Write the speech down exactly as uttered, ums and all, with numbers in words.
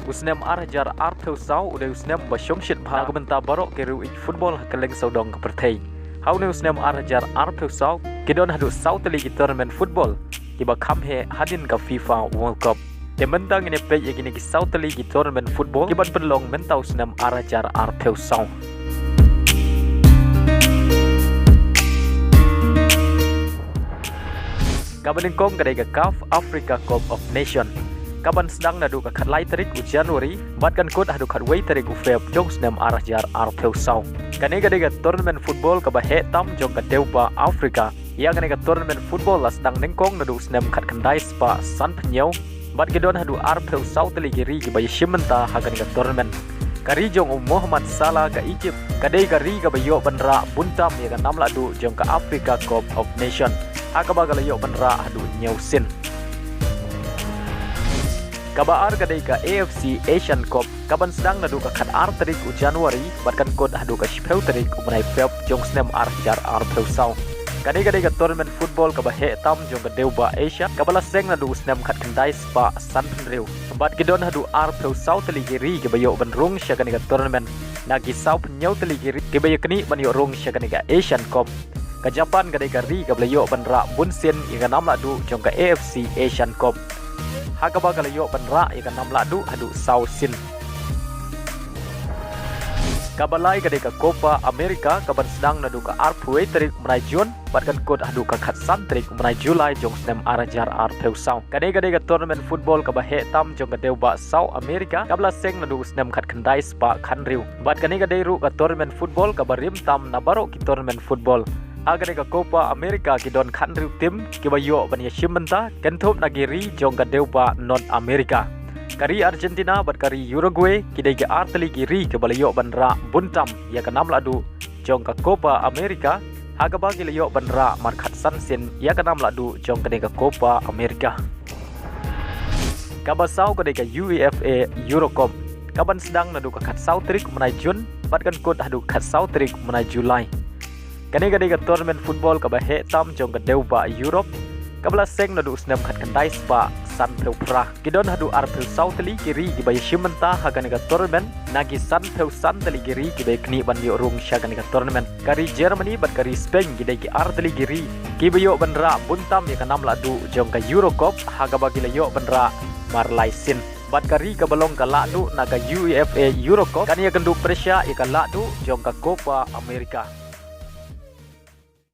U snem ar hajar arphew saw u dei u snem ba shongshit bha na ka bynta baroh ki riew ïeit football ha kylleng sawdong ka pyrthei. Ha une u snem ar hajar arphew saw ki don haduh saw tylli ki tournament football kiba kham heh hadien ka FIFA World Cup. Te mynta ngin ïa peit ïa kine ki saw tylli ki tournament football kiban pynlong mynta u snem ar hajar arphew saw. Kaba nyngkong ka dei ka CAF Africa Cup of Nation, kaban sdang naduh ka khatlai tarik u January bad kan kut haduh khatwei tarik u Feb jong u snem ar hajar arphew saw. Kane ka dei ka tournament football kaba heh tam jong ka dewbah Africa. Ïa kane ka tournament football la sdang nyngkong naduh u snem khatkhyndai spah sanphew hynñiew bad ki don haduh arphew saw tylli ki ri kiba ïashim bynta ha kane ka tournament. Ka ri jong u Mohamed Salah ka Egypt ka dei ka ri kaba ïoh ban rah bun tam ïa ka nam lahduh jong ka Africa Cup of Nation, ha kaba ka la ïoh ban rah haduh hynñiew sien. Kaba ar ka dei ka A F C Asian Cup, kaban sdang naduh ka khatar tarik u January bad kan kut haduh ka shiphew tarik u bnai Feb jong u snem ar hajar arphew saw. Kane ka dei ka tournament football kaba heh tam jong ka dewbah Asia, kaba la seng naduh u snem khatkhyndai spah sanphew hynriew bad ki don haduh arphew saw tylli ki ri kiba ïoh ban rung sha kane ka tournament na ki sawphew hynñiew tylli ki ri kiba ïa knieh ban ïoh rung sha kane ka Asian Cup. Ka Japan ka dei ka ri kaba la ïoh ban rah bun sien ïa ka nam lahduh jong ka A F C Asian Cup, ha kaba ka la ïoh ban rah ïa ka nam lahduh haduh saw sien. Kaba lai ka dei ka Copa America, kaban sdang naduh ka arphew wei tarik u bnai Jun bad kan kut haduh ka khatsan tarik u bnai July jong u snem ar hajar arphew saw. Kane ka dei ka tournament football kaba heh tam jong ka dewbah South America, kaba la seng naduh u snem khatkhyndai spah khathynriew bad kane ka dei ruh ka tournament football kaba rim tam na baroh ki tournament football. Ha kane ka Copa America ki don khathynriew team kiba ïoh ban ïashim bynta, kynthup na ki ri jong ka dewbah North America. Ka ri Argentina bad ka ri Uruguay ki dei ki ar tylli ki ri kiba la ïoh ban rah bun tam ïa ka nam lahduh jong ka Copa America, ha kaba ki la ïoh ban rah markhatsan sien ïa ka nam lahduh jong kane ka Copa America. Kaba saw ka dei ka UEFA Euro Cup, kaban sdang naduh ka khatsaw tarik u bnai Jun bad kan kut haduh khatsaw tarik u bnai July. Kane ka dei ka tournament football kaba heh tam jong ka dewbah Europe, kaba la seng naduh u snem khatkhyndai spah sanphew phra. Ki don haduh arphew saw tylli ki ri kiba ïashim bynta ha kane ka tournament na ki sanphew san tylli ki ri kiba ïa knieh ban ïoh rung sha kane ka tournament. Ka ri Germany bad ka ri Spain ki dei ki ar tylli ki ri kiba ïoh ban rah bun tam ïa ka nam lahduh jong ka Euro Cup, ha kaba ki la ïoh ban rah marlai sien. Bad ka ri kaba long ka lahduh na ka UEFA Euro Cup kan ïakynduh pyrshah ïa ka lahduh jong ka Copa America.